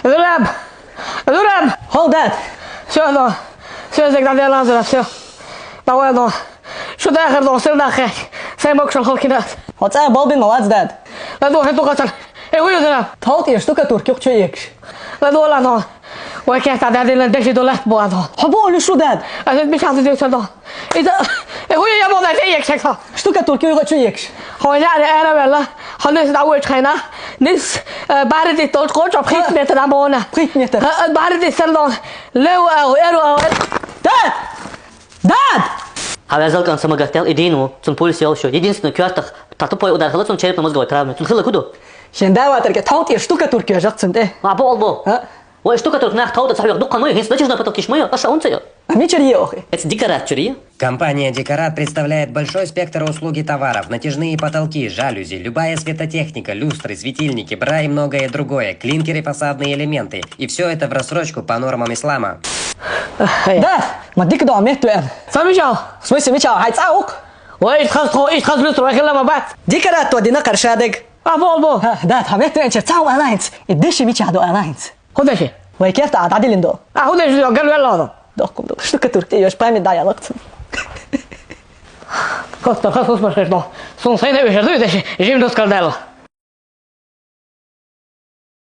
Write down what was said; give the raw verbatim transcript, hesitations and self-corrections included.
Зураб! Зураб! Хьо, дад! Всё, но. Всё, зэг дӀаделла, Зураб, всё. Давай, но. Шу дахар, но, сир дахар. Сай мокшал холкина. Хьо цӀа болбин ма вац, дад. Ладу, хӀе, дукхацар. Э, уйо, Зураб. Тхов тӀера штукатурка юха чу эгаш. Ладу, ладно. Вай кехта дадилла деши долат буазо. Хьо бохуш шу, дад. Аса мичахь деза до. Иза, э, хӀуя я мона, э, ек шекса. Штукатурка юха чу егаш. Хьо яъни ара велла. Хьо нис дӀавоьчу хенахь. Нис, э, барри диттолчу кхочу пхийтта метр а мона. Пхийтта метр. Э, э, барри дитталло. Лев, э, эру, э, э. Дад! Дад! Хьан вязалкан самогартел и дину, цун пульс йолуш ю. Единственный коьртах, та тупой удар хила цун черепно-мозговой травме. Цун хила куду? Шен да ватарга тхов тӀера штукатурка йожах цун тӀе. А, бо, бо. А? Вай штукатурка нах тховда ца хьоьх дуккха ма ю, хӀинца натяжной потолкиш ма ю, аша хӀунца ю? А мичара йохи? Эца декорат чуьра ю. Компания «Декорат» представляет большой спектр услуг и товаров: натяжные потолки, жалюзи, любая светотехника, люстры, светильники, бра и многое другое, клинкеры, фасадные элементы. И все это в рассрочку по нормам ислама. Да, ма дика до метвен. Самичал. В смысле, мичал, хай цаук? Ой, ишхаз тхо, ишхаз люстр вахила ма бац. Декорат то дина каршадыг. А, бол, бол. Ха, да, та метвен чер цау алайнц. И деши мича до алайнц. ХӀун деши? Вай керта а дӀадилиндо. А хӀун деши до, гал вел лоно. Дохкум до. Штукатурка йош память да ялакцун. Коттар хас хус башеш до. Сун сайна вешер ду деши, жим дус калдал.